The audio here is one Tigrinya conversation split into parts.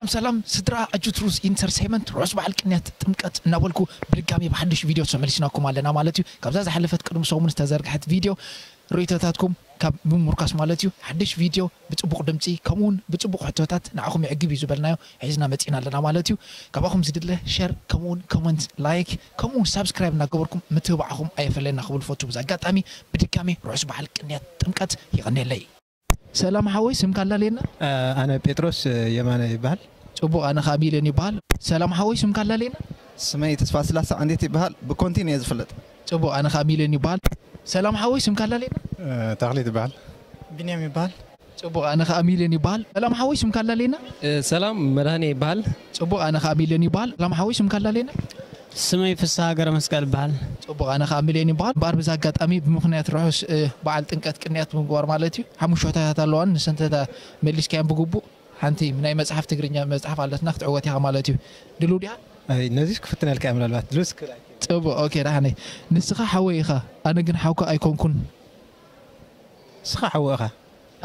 ሰላም ስድራ ኣጁት ሩዝ ኢንተርቴይመንት፣ ርሑስ በዓል ቅንያት ጥምቀት እናበልኩ ብድጋሚ ብሓድሽ ቪድዮ ተመሊስናኩም ኣለና ማለት እዩ። ካብዛ ዝሓለፈት ቅድሚ ሰሙን ዝተዘርግሐት ቪድዮ ርእይቶታትኩም ካብ ብምሙርካስ ማለት እዩ፣ ሓድሽ ቪድዮ ብጽቡቕ ድምጺ ከምኡውን ብጽቡቕ ሕቶታት ንዓኹም ይዕግብ እዩ ዝበልናዮ ሒዝና መጺና ኣለና ማለት እዩ። ካባኹም ዝድለ ሸር ከምኡውን ኮመንት፣ ላይክ ከምኡውን ሳብስክራይብ እናገበርኩም ምትብባዕኹም ኣየፈለየና ክብል ፈቱ። ብዛ ኣጋጣሚ ብድጋሚ ርሑስ በዓል ቅንያት ጥምቀት። ይቐንየለይ። ሰላም ሓወይ፣ ስምካ ኣላለየና። ኣነ ጴጥሮስ የማነ ይበሃል። ጽቡቕ፣ ኣነ ኸኣ ሚልዮን ይበሃል። ሰላም ሓወይ፣ ስምካ ኣላለየና። ስመይ ተስፋ ስላሰ ዓንዴት ይበሃል። ብኮንቲን እየ ዝፍለጥ። ጽቡቕ፣ ኣነ ኸኣ ሚልዮን ይበሃል። ሰላም ሓወይ፣ ስምካ ኣላለየና። ተኽሊት ይበሃል። ቢንያም ይበሃል። ጽቡቕ፣ ኣነ ኸኣ ሚልዮን ይበሃል። ሰላም ሓወይ፣ ስምካ ኣላለየና። ሰላም፣ መድሃኔ ይበሃል። ጽቡቕ፣ ኣነ ኸኣ ሚልዮን ይበሃል። ሰላም ሓወይ፣ ስምካ ኣላለየና። ስመይ ፍስሃ ገብረ መስቀል ይበሃል። ጽቡቕ፣ ኣነ ኸኣ ሚልዮን ይበሃል። እምበኣር ብዛ ኣጋጣሚ ብምኽንያት ርሑስ በዓል ጥምቀት ቅንያት ብምግባር ማለት እዩ፣ ሓሙሽተ ሕቶታት ኣለዋኒ። ንሰን እንተ መሊስካየን ብግቡእ ሓንቲ ናይ መጽሓፍ ትግርኛ መጽሓፍ ኣለትና ክትዕወት ኢኻ ማለት እዩ። ድሉው ዲኻ? ኣይ፣ ነዚስ ክፍትነልካ እየ ምናልባት። ድሉውስ ክብል ኣይክእልን። ጽቡቕ፣ ኦኬ፣ ደሓነይ። ንስኻ ሓወይ ኢኻ፣ ኣነ ግን ሓውካ ኣይኮንኩን። ንስኻ ሓወይ ኢኻ።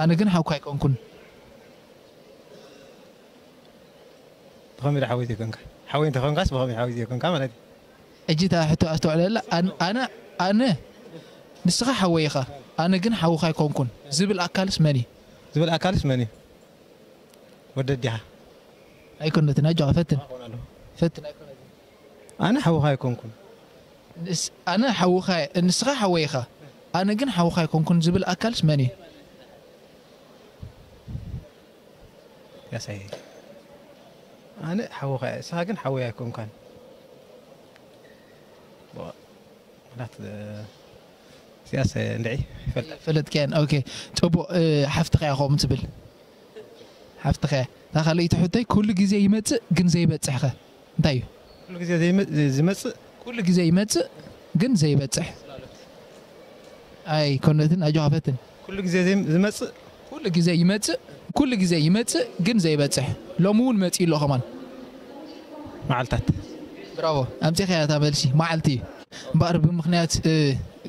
ኣነ ግን ሓውካ ኣይኮንኩን። ብኸመይ ዶ ሓወይ ዘይኮንካ? ሓወይ እንተኾንካስ ብኸመይ ሓወይ ዘይኮንካ ማለት እዩ? ሕጂ እታ ሕቶ ኣስተውዕለላ። ኣን-፣ ኣነ፣ ኣነ፣ ንስኻ ሓወይ ኢኻ፣ ኣነ ግን ሓውኻ ኣይኮንኩን ዝብል ኣካልስ መን እዩ? ዝብል ኣካልስ መን እዩ? ወዲ ኣዴኻ። ኣይኮነትን፣ ኣጆኻ ፈትን። ኣኾን ኣለኹ። ፈትን፣ ኣይኮነትን። ኣነ ሓውኻ ኣይኮንኩን። ንስ-፣ ኣነ ሓውኻ፣ ንስኻ ሓወይ ኢኻ፣ ኣነ ግን ሓውኻ ኣይኮንኩን ዝብል ኣካልስ መን እዩ? ያሳይ። ኣነ ሓውኻ እየ፣ ንስኻ ግን ሓወይ ኣይኮንካን። ዋ፣ ምናት፣ እ፣ እዚኣስ እንድዒ ይፈልጣ። ፈለጥክያን። ኦኬ። ጽቡቕ፣ እ፣ ሓፍትኻ እያ ከምኡ ትብል። ሓፍትኻ እያ። እታ ካልኣይቲ ሕቶይ፣ ኩሉ ግዜ ይመጽእ ግን ዘይበጽሕ ኸ እንታይ እዩ? ኩሉ ግዜ ዘይመ-፣ ዝመጽእ? ኩሉ ግዜ ይመጽእ ግን ዘይበጽሕ። ኣይኮነትን፣ ኣጆኻ ፈትን። ኩሉ ግዜ ዘይ-፣ ዝመጽእ? ኩሉ ግዜ ይመጽእ፣ ኩሉ ግዜ ይመጽእ ግን ዘይበጽሕ። ሎሚ እውን መጺኡ ኣሎ ከማን። መዓልታት። ብራቮ፣ ኣምጺእካያ እታ መልሲ፣ መዓልቲ እዩ። እምበኣር ብምኽንያት፣ እ፣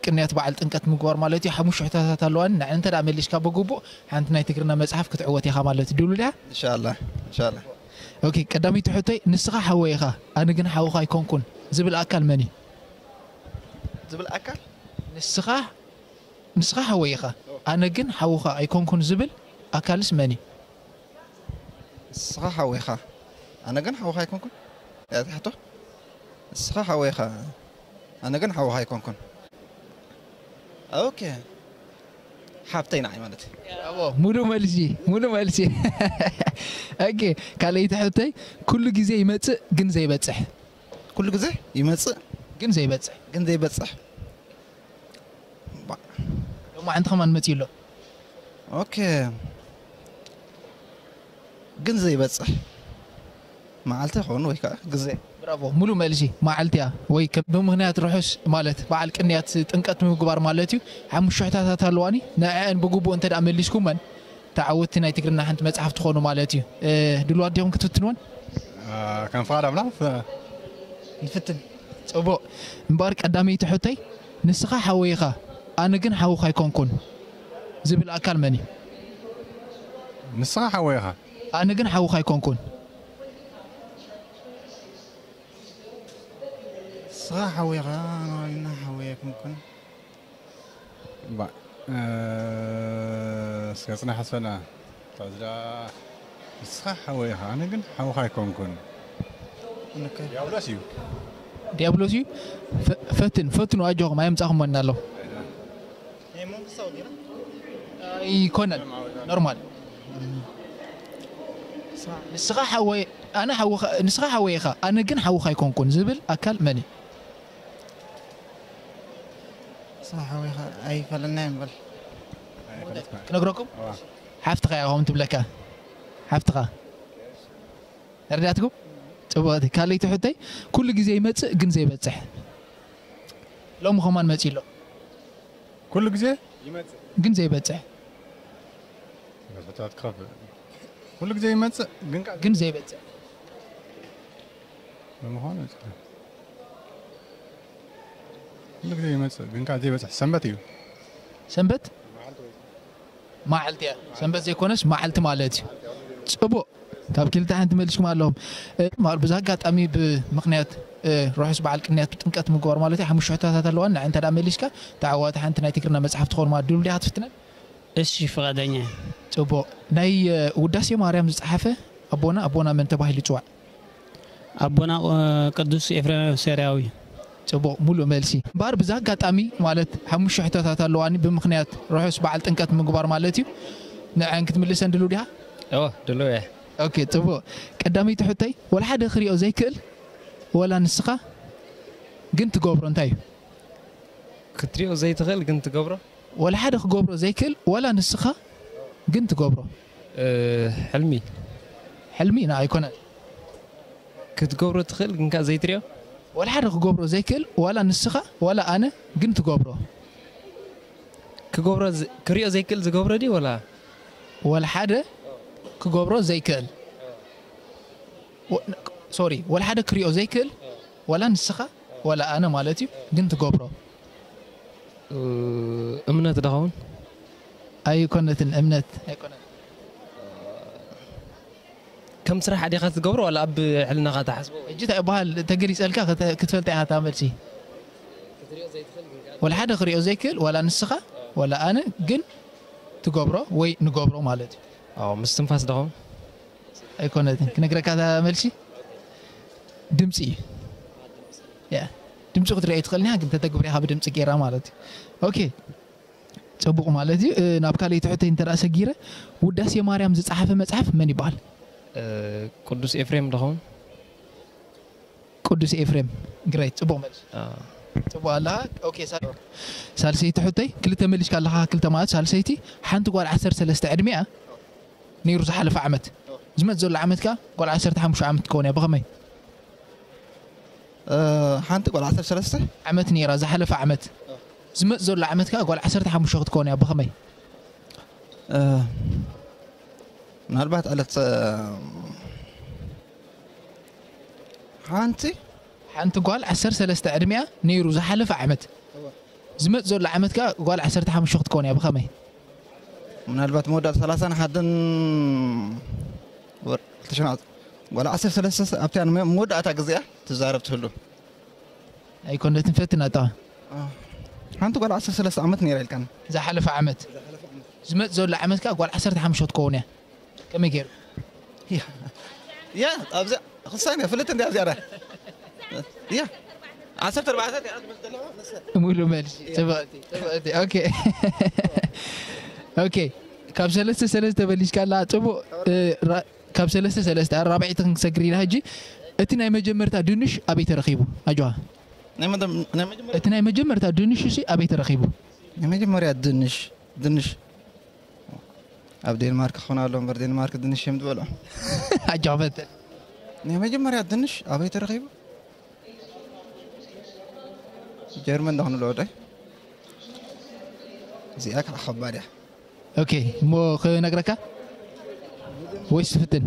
ቅንያት በዓል ጥምቀት ምግባር ማለት እዩ፣ ሓሙሽተ ሕቶታት ኣለዋኒ። ንዐን እንተ ደኣ መሊስካ ብግቡእ ሓንቲ ናይ ትግርኛ መጽሓፍ ክትዕወት ኢኻ ማለት እዩ። ድሉው ዲኻ? ኢንሻላህ፣ ኢንሻላህ። ኦኬ፣ ቀዳመይቲ ሕቶይ፣ ንስኻ ሓወይ ኢኻ፣ ኣነ ግን ሓውኻ ኣይኮንኩን ዝብል ኣካል መን እዩ? ዝብል ኣካል? ንስኻ፣ ንስኻ ሓወይ ኢኻ፣ ኣነ ግን ሓውኻ ኣይኮንኩን ዝብል ኣካልስ መን እዩ? ንስኻ ሓወይ ኢኻ፣ ኣነ ግን ሓውኻ ኣይኮንኩን? እያ እታ ሕቶ። ንስኻ ሓወይ ኢኻ፣ ኣነ ግን ሓውኻ ኣይኮንኩን። ኦኬ። ሓብተይ ንዓይ ማለት እዩ። ብራቮ፣ ሙሉእ መልሲ፣ ሙሉእ መልሲ። ኦኬ፣ ካልኣይቲ ሕቶይ፣ ኩሉ ግዜ ይመጽእ ግን ዘይበጽሕ። ኩሉ ግዜ ይመጽእ ግን ዘይበጽሕ። ግን ዘይበጽሕ። ባ- ሎማዓንቲ ከማን መጺኡ ኣሎ። ኦኬ። ግን ዘይበጽሕ። መዓልቲ ይኸውን ወይ ከዓ ግዜ። ብራቮ፣ ሙሉእ መልሲ። መዓልቲ እያ ወይ ከ-፣ ብምኽንያት ርሑስ ማለት በዓል ቅንያት ጥምቀት ንምግባር ማለት እዩ። ሓሙሽተ ሕቶታት ኣለዋኒ። ንዐአን ብግቡእ እንተ ደኣ መሊስኩመን ተዓወትቲ ናይ ትግርኛ ሓንቲ መጽሓፍ ትኾኑ ማለት እዩ። እ፣ ድሉዋት ዲኹም ክትፍትንወን? አ፣ ከም ፍቓድ ኣምላኽ ፍ- ንፍትን። ጽቡቕ። እምበኣር ቀዳመይቲ ሕቶይ፣ ንስኻ ሓወይ ኢኻ፣ ኣነ ግን ሓውኻ ኣይኮንኩን ዝብል ኣካል መን እዩ? ንስኻ ሓወይ ኢኻ። ኣነ ግን ሓውኻ ኣይኮንኩን። ንስኻ ሓወይ ኢኻ፣ ኣነ ግን ሓወይ ኣይኮንኩን። ባ-፣ እ፣ እስከ ጽናሕ ኣስፈና። ካብዚ ደኣ ንስኻ ሓወይ ኢኻ፣ ኣነ ግን ሓውኻ ኣይኮንኩን። ኦኬ። ዲያብሎስ እዩ። ዲያብሎስ እዩ። ፈ-፣ ፈትን፣ ፈትኑ ኣጆኹም፣ ኣየምጻኹም ወንዳ ኣለኹ። ናይ መንፈሳዊ ጌና? ኣይኮነን። ኖርማል። ንስኻ ሓወይ፣ ኣነ ሓውኻ፣ ንስኻ ሓወይ ኢኻ፣ ኣነ ግን ሓውኻ ኣይኮንኩን ዝብል ኣካል መን እዩ? ንስኻ ሓወይ ኢኻ፣ ኣይፈለናዮን በል። ክነግረኩም? እዋ። ሓፍትኻ እያ ከምኡ ትብለካ። ሓፍትኻ። ተረዳእትኩም? ጽቡቕቲ። ካልኣይቲ ሕቶይ፣ ኩሉ ግዜ ይመጽእ ግን ዘይበጽሕ። ሎሚ ከማን መጺኡ ኣሎ። ኩሉ ግዜ ይመጽእ። ግን ዘይበጽሕ። ሕቶታት ክኸፍእ። ኩሉ ግዜ ይመጽእ ግን ከ- ግን ዘይበጽሕ። ብምዃኑ፣ ኩሉ ግዜ ይመጽእ ግን ከ ዘይበጽሕ ሰንበት እዩ። ሰንበት? መዓልቲ እያ። ሰንበት ዘይኮነስ መዓልቲ ማለት እዩ። ጽቡቕ። ካብ ክልተ ሓንቲ መሊስኩም ኣለኹም። እ፣ ማር፣ ብዚ ኣጋጣሚ ብምኽንያት፣ እ፣ ርሑስ በዓል ቅንያት ጥምቀት ምግባር ማለት እዩ። ሓሙሽተ ሕቶታት ኣለዋ። ንዕን እንተ ደኣ መሊስካ፣ ተዓዋቲ ሓንቲ ናይ ትግርኛ መጽሓፍ ትኸውን ማለት ድዩ። ድያ ክትፍትነን? እሺ፣ ፍቓደኛ እየ። ጽቡቕ። ናይ፣ እ፣ ውዳሴ ማርያም ዝጸሓፈ ኣቦና፣ ኣቦና መን ተባሂሉ ይጽዋዕ? ኣቦና፣ እ፣ ቅዱስ ኤፍሬም ሶርያዊ። ጽቡቕ፣ ሙሉእ መልሲ። እምበኣር ብዚ ኣጋጣሚ ማለት ሓሙሽተ ሕቶታት ኣለዋኒ፣ ብምኽንያት ርሑስ በዓል ጥምቀት ምግባር ማለት እዩ። ንዐን ክትምልሰን ድሉው ዲኻ? እወ፣ ድሉው እየ። ኦኬ፣ ጽቡቕ። ቀዳመይቲ ሕቶይ፣ ወላ ሓደ ክሪኦ ዘይክእል፣ ወላ ንስኻ ግን ትገብሮ እንታይ እዩ? ክትሪኦ ዘይትኽእል ግን ትገብሮ? ወላ ሓደ ክገብሮ ዘይክእል፣ ወላ ንስኻ ግን ትገብሮ? እ፣ ሕልሚ። ሕልሚ ና ኣይኮነን። ክትገብሮ ትኽእል ግን ከኣ ዘይትሪኦ? ወላ ሓደ ክገብሮ ዘይክእል፣ ዋላ ንስኻ፣ ዋላ ኣነ ግን ትገብሮ። ክገብሮ ዝ-፣ ክሪኦ ዘይክእል ዝገብሮ ድዩ ወላ? ወላ ሓደ ክገብሮ ዘይክእል። ወ-፣ ሶሪ፣ ወላ ሓደ ክሪኦ ዘይክእል፣ ዋላ ንስኻ፣ ዋላ ኣነ ማለት እዩ፣ ግን ትገብሮ። እ፣ እምነት ዶ ኸውን? ኣይኮነትን፣ እምነት ኣይኮነትን። ከም ስራሕ ዲኻ ትገብሮ ዋላ ኣብ ሕልናኻ ትሓስቦ? ሕጂ እንታይ ይበሃል? ተገሊጸልካ ክተ-፣ ክትፈልጥ ኢኻ እታ መልሲ። ክትሪኦ ዘይትኽእል ግን ከኣ ወላ ሓደ ክሪኦ ዘይክእል፣ ዋላ ንስኻ፣ ዋላ ኣነ፣ ግን ትገብሮ ወይ ንገብሮ ማለት እዩ። ኣዎ፣ ምስትንፋስ ዶ ኸውን? ኣይኮነትን። ክነግረካ እታ መልሲ? ድምጺ እዩ። ያ። ድምጺ ክትሪኦ ኣይትኽእልን ኢኻ፣ ግን ተተግብር ኢኻ ብድምጺ ጌራ ማለት እዩ። ኦኬ። ጽቡቕ ማለት እዩ። እ፣ ናብ ካልኣይቲ ሕቶይ እንተ ደኣ ሰጊረ፣ ውዳሴ ማርያም ዝጸሓፈ መጽሓፍ መን ይበሃል? እ፣ ቅዱስ ኤፍሬም ዶ ኸውን? ቅዱስ ኤፍሬም። ግሬት፣ ጽቡቕ መልሲ። አ። ጽቡቕ ኣለኻ። ኦኬ፣ ሳ-፣ ሳልሰይቲ ሕቶይ፣ ክልተ መሊስካ ኣለኻ፣ ክልተ ማለት ሳልሰይቲ፣ ሓንቲ ጓል ዓሰርተ ሰለስተ ዕድሚኣ ነይሩ ዝሓለፈ ዓመት። ዝመጽእ ዘሎ ዓመት ከኣ ጓል ዓሰርተ ሓሙሽተ ዓመት ትከውን እያ። ብኸመይ? እ፣ ሓንቲ ጓል ዓሰርተ ሰለስተ ዓመት ነይራ ዝሓለፈ ዓመት። ዝመጽእ ዘሎ ዓመት ከኣ ጓል ዓሰርተ ሓሙሽተ ክትከውን እያ። ብኸመይ? እ፣ ምናልባት ዕለት፣ እ፣ ሓንቲ ሓንቲ ጓል ዓሰርተ ሰለስተ ዕድሚኣ ነይሩ ዝሓለፈ ዓመት። እወ። ዝመጽእ ዘሎ ዓመት ከኣ ጓል ዓሰርተ ሓሙሽተ ክትከውን እያ። ብኸመይ? ምናልባት መወዳእታ ሰላሳን ሓደን ወር፣ ክልተ ሽሕን ዓሰርተ፣ ጓል ዓሰርተ ሰለስተ ኣብታ መ-፣ መወዳእታ ግዜኣ ትዛረብ ትህሉ። ኣይኮነትን፣ ፈትን ኣጣ። አ፣ ሓንቲ ጓል ዓሰርተ ሰለስተ ዓመት ነይራ ኢልካኒ። ዝሓለፈ ዓመት። ዝሓለፈ ዓመት። ዝመጽእ ዘሎ ዓመት ከኣ ጓል ዓሰርተ ሓሙሽተ ክትከውን እያ። ከመይ ገይሩ? ያ። ያ፣ ኣብዚኣ ክሳን እያ፣ ፍልጥ እንድያ እዚኣ። ያ። ዓሰርተ ኣርባዕተ እያ፣ ትመስል ዘለዋ፣ ንሳ። ሙሉ መልሲ። ያ። ጽብቕቲ፣ ጽብቕቲ። ኦኬ። ኦኬ። ካብ ሰለስተ ሰለስተ ተበሊሽካ ኣላ። ጽቡቕ፣ እ፣ ራ-፣ ካብ ሰለስተ ሰለስተ፣ ራብዐይቲ ክንሰግር ኢና ሕጂ። እቲ ናይ መጀመርታ ድንሽ ኣበይ ተረኺቡ? ኣጆኻ። ናይ መጀመ-፣ ናይ መጀመርያ እቲ ናይ መጀመርታ ድንሽ እሲ ኣበይ ተረኺቡ? ናይ መጀመርያ ድንሽ፣ ድንሽ ኣብ ዴንማርክ ክኾን ኣሎ እምበር፣ ዴንማርክ ድንሽ እዮም ዝበልዑ። ኣጆኻ ፈትን። ናይ መጀመርያ ድንሽ ኣበይ ተረኺቡ? ጀርመን ዶ ክንብሎ ወደይ? እዚኣ ከዓ ከባድ እያ። ኦኬ፣ እሞ ክነግረካ ወይስ ትፍትን?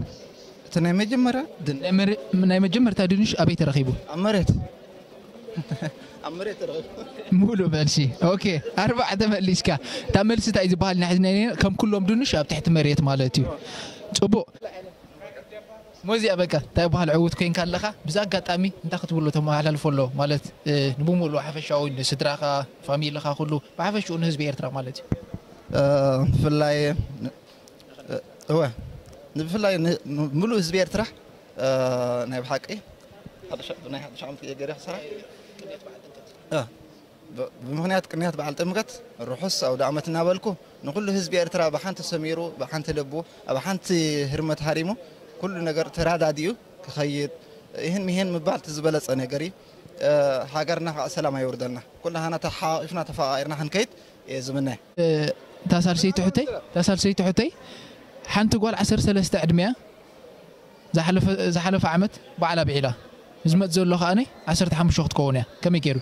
እቲ ናይ መጀመርያ ድን- ናይ መረ-፣ ናይ መጀመርታ ድንሽ ኣበይ ተረኺቡ? ኣብ መሬት። ኣብ መሬት ተረኺቡ። ሙሉ መልሲ። ኦኬ፣ ኣርባዕተ መሊስካ። እታ መልሲ እንታይ ዝበሃል ኢና ሒዝና ነይና? ከም ኩሎም ድንሽ ኣብ ትሕቲ መሬት ማለት እዩ። ጽቡቕ። ሞዚያ በቃ፣ እንታይ በሃል ዕዉት ኮይንካ ኣለኻ? ብዛ ኣጋጣሚ እንታይ ክትብሎ ተመሓላልፎ ኣሎ? ማለት፣ እ፣ ንብምሉኡ ሓፈሻዊ ንስድራኻ፣ ፋሚሊኻ፣ ኩሉ ብሓፈሽኡ ንህዝቢ ኤርትራ ማለት እዩ። እ፣ ብፍላይ ን-፣ እ፣ እወ፣ ብፍላይ ን-፣ ን-፣ ምሉእ ህዝቢ ኤርትራ፣ እ፣ ናይ ብሓቂ ሓድሽ፣ ብናይ ሓድሽ ዓመት እየ ገይረ ክሰርሕ። እ፣ ብ-፣ ብምኽንያት ቅንያት በዓል ጥምቀት ርሑስ ኣውደ ዓመት እናበልኩ፣ ንኹሉ ህዝቢ ኤርትራ ብሓንቲ ሰሚሩ፣ ብሓንቲ ልቡ፣ ኣብ ሓንቲ ህርመት ሃሪሙ፣ ኩሉ ነገር ተራዳዲኡ ክኸይድ፣ ይህን ምሄን ምባል እቲ ዝበለጸ ነገር እዩ። እ፣ ሃገርና ከዓ ሰላም ኣይውርደልና። ኩላህና ተሓቋቒፍና ተፈቓቒርና ክንከይድ እየ ዝምነ። እ፣ እታ ሳልሰይቲ ሕቶይ፣ እታ ሳልሰይቲ ሕቶይ፣ ሓንቲ ጓል ዓሰርተ ሰለስተ ዕድመያ ዝሓለፈ፣ ዝሓለፈ ዓመት በዓል ኣብዒላ። ዝመጽእ ዘሎ ከኣ ዓሰርተ ሓሙሽተ ክትከውን እያ። ከመይ ገይሩ?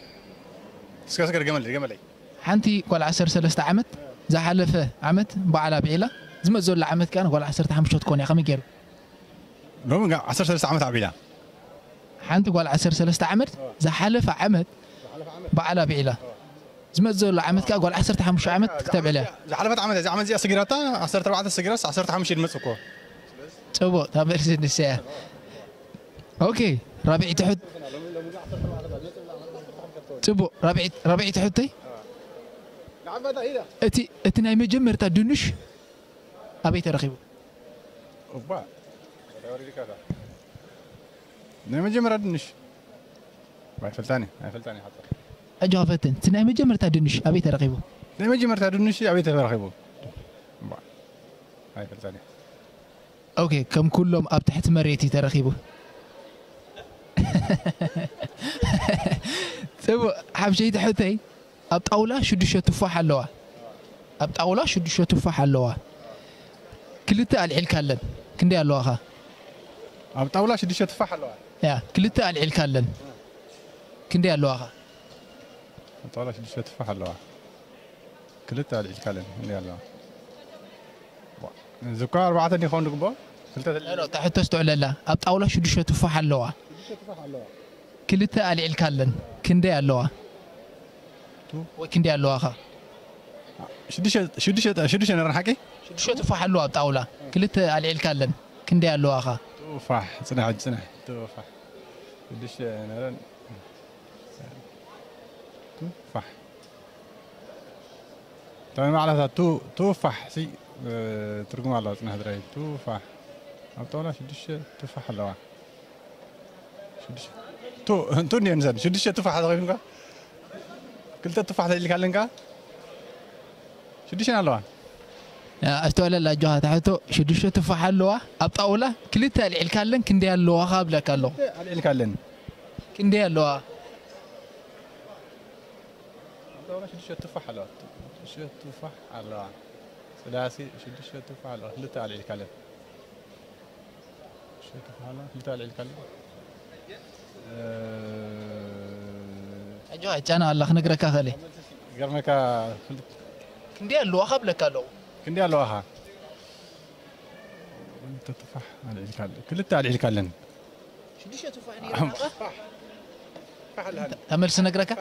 እስከ፣ እስከ ድገመለይ፣ ድገመለይ። ሓንቲ ጓል ዓሰርተ ሰለስተ ዓመት ዝሓለፈ ዓመት በዓል ኣብዒላ። ዝመጽእ ዘሎ ዓመት ከኣ ጓል ዓሰርተ ሓሙሽተ ክትከውን እያ። ከመይ ገይሩ? ሎሚ ጋ-፣ ዓሰርተ ሰለስተ ዓመት ኣብዒላ። ሓንቲ ጓል ዓሰርተ ሰለስተ ዓመት ዝሓለፈ ዓመት በዓል ኣብዒላ። ዝመጽእ ዘሎ ዓመት ከኣ ጓል ዓሰርተ ሓሙሽተ ዓመት ክተብዕል እያ። ዝሓለፈት ዓመት፣ እዚ ዓመት እዚኣ ሰጊራታ፣ ዓሰርተ ኣርባዕተ ሰጊራስ ዓሰርተ ሓሙሽተ ድመጽእ እኮ። ጽቡቕ፣ እታ መልሲ ንሳ እያ። ኦኬ፣ ራብዐይቲ ሕቶ። ጽቡቕ፣ ራብዐይቲ፣ ራብዐይቲ ሕቶይ። እቲ፣ እቲ ናይ መጀመርታ ድንሽ ኣበይ ተረኺቡ? እባ፣ ናይ መጀመርያ ድንሽ ኣይፈልጣን እየ፣ ኣይፈልጣን እየ ሓታ። ኣጆኻ ፈትን። እቲ ናይ መጀመርታ ድንሽ ኣበይ ተረኺቡ? ናይ መጀመርታ ድንሽ ኣበይ ተረኺቡ? እባ፣ ኣይፈልጣን እየ። ኦኬ፣ ከም ኩሎም ኣብ ትሕቲ መሬት እዩ ተረኺቡ። ጽቡቕ፣ ሓምሸይቲ ሕቶይ፣ ኣብ ጣውላ ሽዱሽተ ቱፋሕ ኣለዋ። ኣብ ጣውላ ሽዱሽተ ቱፋሕ ኣለዋ። ክልተ ኣልዒልካለን። ክንደይ ኣለዋኻ? ኣብ ጣውላ ሽዱሽተ ቱፋሕ ኣለዋ። ያ፣ ክልተ ኣልዒልካለን። ክንደይ ኣለዋኻ? ኣብ ጣውላ ሽዱሽተ ቱፋሕ ኣለዋ። ክልተ ኣልዒልካለን። ክንደይ ኣለዋ? ዋ፣ እዚ እኳ ኣርባዕተ እንዲኾን ዝግብኦ? ክልተ ተል- ኖ፣ ኖ፣ እታ ሕቶ ስትውዕለላ። ኣብ ጣውላ ሽዱሽተ ቱፋሕ ኣለዋ። ሽዱሽተ ቱፋሕ ኣለዋ። ክልተ ኣልዒልካለን። ክንደይ ኣለዋ? ቱ? ወይ ክንደይ ኣለዋኻ? ሽዱሽተ፣ ሽዱሽተ፣ ሽዱሽተ ነረን ሓቂ? ሽዱሽተ ቱፋሕ ኣለዋ ኣብ ጣውላ። ክልተ ኣልዒልካለን። ክንደይ ኣለዋኻ? ቱፋሕ፣ ጽናሕ፣ ጽናሕ። ቱፋሕ። ሽዱሽተ ነረን። ቱፋሕ። እታ ማዕላታት ቱ-፣ ቱፋሕ ሲ፣ እ፣ ትርጉም ኣለዋ፣ ጽናሕ ድራይ። ቱፋሕ። ኣብ ጣውላ ሽዱሽተ ቱፋሕ ኣለዋ። ሽዱሽተ። ቱ፣ ቱ እንዲየን ዘን። ሽዱሽተ ቱፋሕ ተኸይኑካ? ክልተ ቱፋሕ ተሊልካ ኣለንካ? ሽዱሽተ ኣለዋ። ያ፣ ኣስተውዕለላ ኣጆኻ፣ እታ ሕቶ ሽዱሽተ ቱፋሕ ኣለዋ። ኣብ ጣውላ ክልተ ኣልዒልካ ኣለን፣ ክንደይ ኣለዋ ካብ ብለካ ኣለኹ። ኣልዒልካ ኣለን። ክንደይ ኣለዋ? ኣብ ጣውላ ሽዱሽተ ቱፋሕ ኣለዋ። ሽዱሽተ ቱፋሕ ኣለዋ። ስላሴ ሽዱሽተ ቱፋሕ ኣለዋ። ክልተ ኣልዒልካ ኣለን። ሽዱሽተ ቱፋሕ ኣለዋ። ክልተ ኣልዒልካ ኣለን። እ፣ ኣጆኻ፣ ጨና ኣላ ክነግረካ ክእል እየ። ገርመካ ክልተ ክንደይ ኣለዋ ካብ ብለካ ኣለኹ። ክንደይ ኣለዋኻ? ክልተ ቱፋሕ ኣልዒልካ ኣለን። ክልተ ኣልዒልካ ኣለን። ሽዱሽተ ቱፋሕ ነይርካ? እታ መልሲ ነግረካ?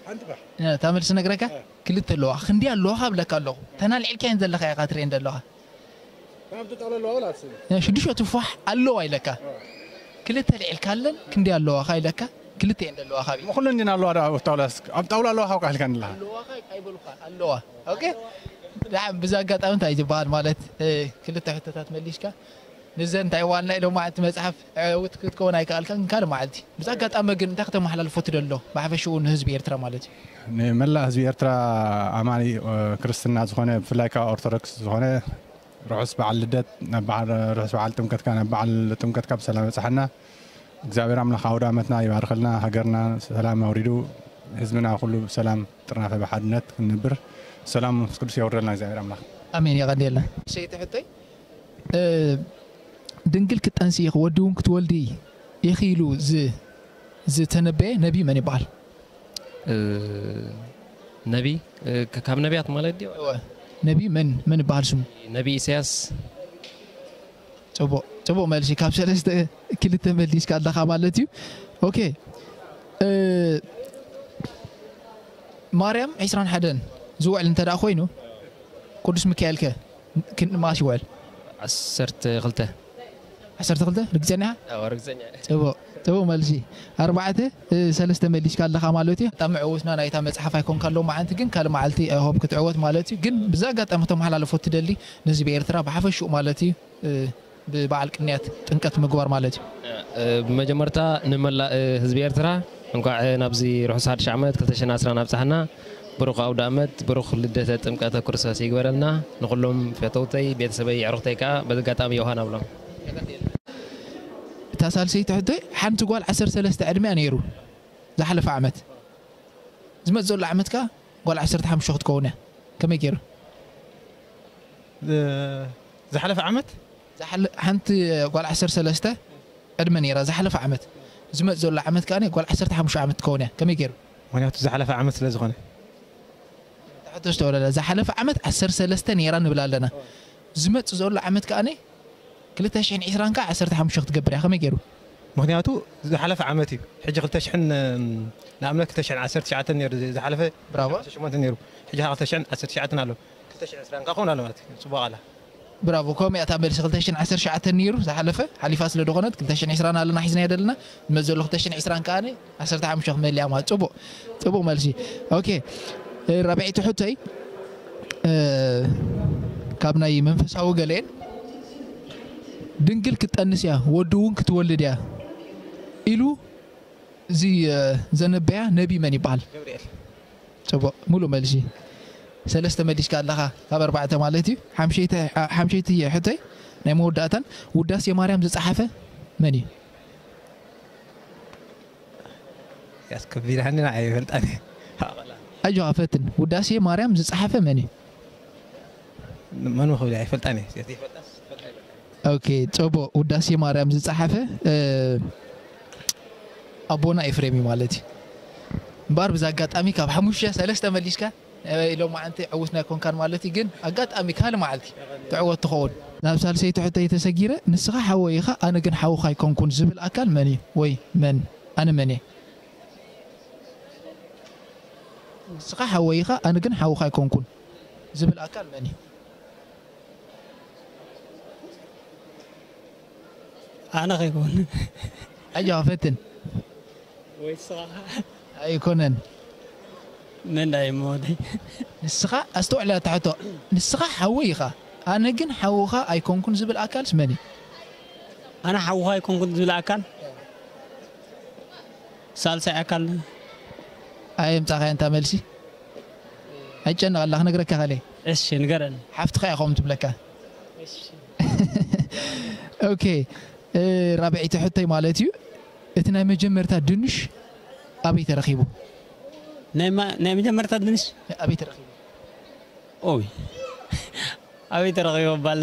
ሓንቲ ፋሕ። እታ መልሲ ነግረካ? እ። ክልተ ኣለዋ። ክንደይ ኣለዋ ካብ ብለካ ኣለኹ። ተን ኣልዒልካየን ዘለኻ ኢኻ ትርእየን ዘለኻ። ካብ ትጠቕለሉ ኣውላ ትስእሉ። እ፣ ሽዱሽተ ቱፋሕ ኣለዋ ኢለካ። እ። ክልተ ኣልዒልካ ኣለን፣ ክንደይ ኣለዋ ኢለካ? ክልተ እየን ዘለዋ ካብ። እሞ ኩለን እንዲን ኣለዋ ዶ ኣብ ጣውላ? ኣብ ጣውላ ኣለዋ ካብ ካልካ ንለኻ። ኣለዋ ካብ ኣይበሉኻ፣ ኣለዋ። ኦኬ? ደሓን ብዛ ኣጋጣሚ እንታይ ዝበሃል ማለት፣ እ፣ ክልተ ሕቶታት መሊስካ፣ ንዘን እንታይ ዋልና ኢሎም መዓልቲ መጽሓፍ ዕውት ክትከውን ኣይከኣልካን ካልእ መዓልቲ። ብዛ ኣጋጣሚ ግን እንታይ ከተመሓላልፎ ትደሎ? ብሓፈሽኡ ንህዝቢ ኤርትራ ማለት እዩ። ንመላእ ህዝቢ ኤርትራ ኣማኒ፣ እ፣ ክርስትና ዝኾነ፣ ብፍላይ ከኣ ኦርቶዶክስ ዝኾነ፣ ርሑስ በዓል ልደት፣ ናብ በዓል፣ ርሑስ በዓል ጥምቀትካ፣ ናብ በዓል ጥምቀትካ ብሰላም የብጽሓና። እግዚኣብሔር ኣምላኽ ኣውደ ዓመትና ይባርኸልና፣ ሃገርና ሰላም ኣውሪዱ፣ ህዝብና ኩሉ ብሰላም ጥርናፈ ብሓድነት ክንነብር ሰላም መንፈስ ቅዱስ የውርደልና እግዚኣብሔር ኣምላኽ። ኣሜን። የቐንየልና። ሰይቲ ሕቶይ፣ እ፣ ድንግል ክትጠንሲ ኢኺ፣ ወዲ እውን ክትወልዲ ኢኺ ኢሉ ዝ-፣ ዝተነበየ ነቢ መን ይበሃል? እ፣ ነቢ፣ እ፣ ክ-፣ ካብ ነቢያት ማለት ድዩ? እወ። ነቢ መን፣ መን ይበሃል ስሙ? ነቢ ኢሳያስ። ጽቡቕ፣ ጽቡቕ መልሲ። ካብ ሰለስተ ክልተ መሊስካ ኣለኻ ማለት እዩ። ኦኬ። እ፣ ማርያም ዕስራን ሓደን ዝውዕል እንተ ደኣ ኮይኑ፣ ቅዱስ ሚካኤል ከ ክን-፣ መዓስ ይውዕል? ዓሰርተ ክልተ። ዓሰርተ ክልተ? ርግጸኛ ኢኻ? ኣዎ፣ ርግጸኛ እየ። ጽቡቕ፣ ጽቡቕ መልሲ። ኣርባዕተ፣ እ፣ ሰለስተ መሊስካ ኣለኻ ማለት እዩ። ኣጋጣሚ ዕውትና ናይታ መጽሓፍ ኣይኮንካ ሎማዓንቲ፣ ግን ካልእ መዓልቲ፣ እ፣ ሆፕ ክትዕወት ማለት እዩ። ግን ብዛ ኣጋጣሚ ከተመሓላልፎ ትደሊ ንህዝቢ ኤርትራ ብሓፈሽኡ ማለት እዩ፣ እ፣ ብበዓል ቅንያት ጥምቀት ምግባር ማለት እዩ። እ፣ ብመጀመርታ ንመላእ፣ እ፣ ህዝቢ ኤርትራ እንኳዕ ናብዚ ርሑስ ሓድሽ ዓመት ክልተ ሽሕን ዓስራን ኣብጽሓና። ብሩኽ ኣውደ ኣመት፣ ብሩኽ ልደተ ጥምቀተ ክርስቶስ ይግበረልና። ንኹሎም ፈተውተይ፣ ቤተሰበይ፣ ኣዕሩኽተይ ከኣ በዚ ኣጋጣሚ ዮሃና እብሎም። እታ ሳልሰይቲ ሕቶይ፣ ሓንቲ ጓል ዓሰርተ ሰለስተ ዕድሚኣ ነይሩ፣ ዝሓለፈ ዓመት። ዝመጽእ ዘሎ ዓመት ከኣ ጓል ዓሰርተ ሓሙሽተ ክትከውን እያ። ከመይ ገይሩ? ዝ-፣ ዝሓለፈ ዓመት? ዝሓለ-፣ ሓንቲ ጓል ዓሰርተ ሰለስተ ዕድመ ነይራ ዝሓለፈ ዓመት። ዝመጽእ ዘሎ ዓመት ከኣ ጓል ዓሰርተ ሓሙሽተ ዓመት ትከውን እያ። ከመይ ገይሩ? ምኽንያቱ ዝሓለፈ ዓመት ስለ ዝኾነ። እታ ሕቶ ዝተወለደ፣ ዝሓለፈ ዓመት ዓሰርተ ሰለስተ ነይራ ንብል ኣለና። ዝመጽእ ዘሎ ዓመት ከኣ ክልተ ሽሕን ዕስራን ከኣ ዓሰርተ ሓሙሽተ ክትገብር እያ። ከመይ ገይሩ? ምኽንያቱ ዝሓለፈ ዓመት እዩ። ሕጂ ክልተ ሽሕን፣ ንኣብነት ክልተ ሽሕን ዓሰርተ ትሽዓተን ነይሩ፣ ዝሓለፈ ብራቮ። ዓሰርተ ሸሞንተ ነይሩ። ሕጂ ክልተ ሽሕን ዓሰርተ ትሽዓተን ኣሎ። ክልተ ሽሕን ዕስራን ከኣ ክኸውን ኣሎ ማለት እዩ። ጽቡቕ ኣላ። ብራቮ። ከምኡ እያ እታ መልሲ። ክልተ ሽሕን ዓሰርተ ትሽዓተን ነይሩ ዝሓለፈ፣ ሓሊፋ ስለ ዝኾነት ክልተ ሽሕን ዕስራን ኣለና ሒዝናዮ ዘለና። ዝመጽእ ዘሎ ክልተ ሽሕን ዕስራን ከኣ ዓሰርተ ሓሙሽተ ክመልእ እያ ማለት። ጽቡቕ፣ ጽቡቕ መልሲ። ኦኬ፣ እ፣ ራብዐይቲ ሕቶይ፣ እ፣ ካብ ናይ መንፈሳዊ ገለኤን፣ ድንግል ክትጠንስ እያ፣ ወዲ እውን ክትወልድ እያ ኢሉ እዚ፣ እ፣ ዘነበያ ነቢ መን ይበሃል? ገብርኤል። ጽቡቕ፣ ሙሉእ መልሲ። ሰለስተ መሊስካ ኣለኻ ካብ ኣርባዕተ ማለት እዩ። ሓምሸይቲ፣ ሓ-፣ ሓምሸይቲ ሕቶይ ናይ መወዳእታን፣ ውዳሴ ማርያም ዝጸሓፈ መን እዩ? ያስ ከቢድ ሃኒ ንዓይ ይፈልጣኒ። ኣጆኻ ፈትን። ውዳሴ ማርያም ዝጸሓፈ መን እዩ? መን ክብል ኣይፈልጣኒ። ኦኬ፣ ጽቡቕ። ውዳሴ ማርያም ዝጸሓፈ፣ እ፣ ኣቦና ኤፍሬም እዩ ማለት እዩ። እምበኣር ብዛ ኣጋጣሚ ካብ ሓሙሽተ ሰለስተ መሊስካ፣ እ፣ ሎማዓንቲ ዕዉት ናይ ኮንካን ማለት እዩ። ግን ኣጋጣሚ ካልእ መዓልቲ ትዕወት ትኸውን። ናብ ሳልሰይቲ ሕቶይ ተሰጊረ፣ ንስኻ ሓወይ ኢኻ፣ ኣነ ግን ሓውኻ ኣይኮንኩን ዝብል ኣካል መን እዩ? ወይ መን? ኣነ መን እየ? ንስኻ ሓወይ ኢኻ፣ ኣነ ግን ሓውኻ ኣይኮንኩን ዝብል ኣካል መን እዩ? ኣነ ከይኮን። ኣጆኻ ፈትን። ወይ ንስኻ? ኣይኮነን። መን ዳይ እሞ ወደይ? ንስኻ ኣስተውዕል እታ ሕቶ። ንስኻ ሓወይ ኢኻ፣ ኣነ ግን ሓውኻ ኣይኮንኩን ዝብል ኣካልስ መን እዩ? ኣነ ሓውኻ ኣይኮንኩን ዝብል ኣካል? ሳልሳይ ኣካል። ኣየምጻኻያ እንታ መልሲ? ኣይጨነቕ ኣላ፣ ክነግረካ ከለ። እሺ፣ ንገረኒ። ሓፍትኻ እያ ከምኡ ትብለካ። እሺ። ኦኬ፣ እ፣ ራብዐይቲ ሕቶይ ማለት እዩ። እቲ ናይ መጀመርታ ድንሽ ኣበይ ተረኺቡ? ናይ ማ-፣ ናይ መጀመርታ ድንሽ? ኣበይ ተረኺቡ? ኦይ። ኣበይ ተረኺቡ ባለ?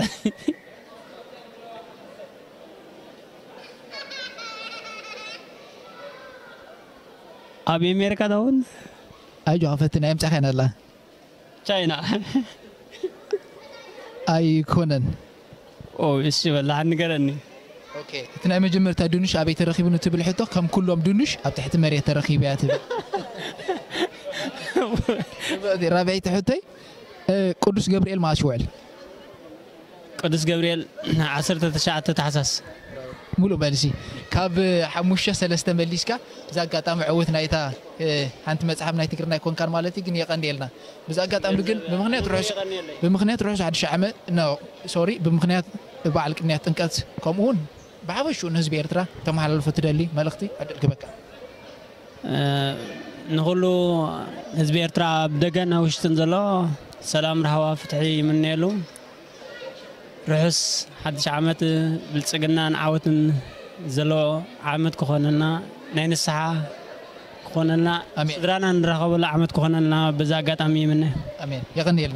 ኣብ ኣሜሪካ ዳውን? ኣጆኻ ፈትን፣ ኣየምጻኻያን ኣላ። ቻይና። ኣይኮነን። ኦ፣ እሺ፣ በላ ንገረኒ። ኦኬ፣ እቲ ናይ መጀመርታ ድንሽ ኣበይ ተረኺቡ ንትብል ሕቶ፣ ከም ኩሎም ድንሽ ኣብ ትሕቲ መሬት ተረኺቡ እያ ትብል። ራብዐይቲ ሕቶይ፣ እ፣ ቅዱስ ገብርኤል መዓስ ይውዕል? ቅዱስ ገብርኤል ዓሰርተ ትሽዓተ ታሕሳስ። ሙሉእ መልሲ። ካብ ሓሙሽተ ሰለስተ መሊስካ፣ ብዛ ኣጋጣሚ ዕውት ናይታ፣ እ፣ ሓንቲ መጽሓፍ ናይ ትግርና ኣይኮንካን ማለት እዩ፣ ግን የቐንየልና። ብዛ ኣጋጣሚ ግን ብምኽንያት ርሑስ፣ የቐንየለይ። ብምኽንያት ርሑስ ሓድሽ ዓመት፣ ኖ፣ ሶሪ፣ ብምኽንያት በዓል ቅንያት ጥምቀት፣ ከምኡ እውን ብሓፈሽኡ ንህዝቢ ኤርትራ ተመሓላልፎ ትደሊ መልእኽቲ ዕድል ክበካ። እ፣ ንኹሉ ህዝቢ ኤርትራ ኣብ ደገን ኣብ ውሽጥን ዘሎ ሰላም፣ ራህዋ፣ ፍትሒ ይምነየሉ። ርሑስ ሓድሽ ዓመት ብልጽግናን ዓወትን ዘለዎ ዓመት ክኾነልና፣ ናይ ንስሓ ክኾነልና፣ ኣሜን። ስድራና ንራኸበሉ ዓመት ክኾነልና በዚ ኣጋጣሚ ይምነ። ኣሜን። የቐንየልና።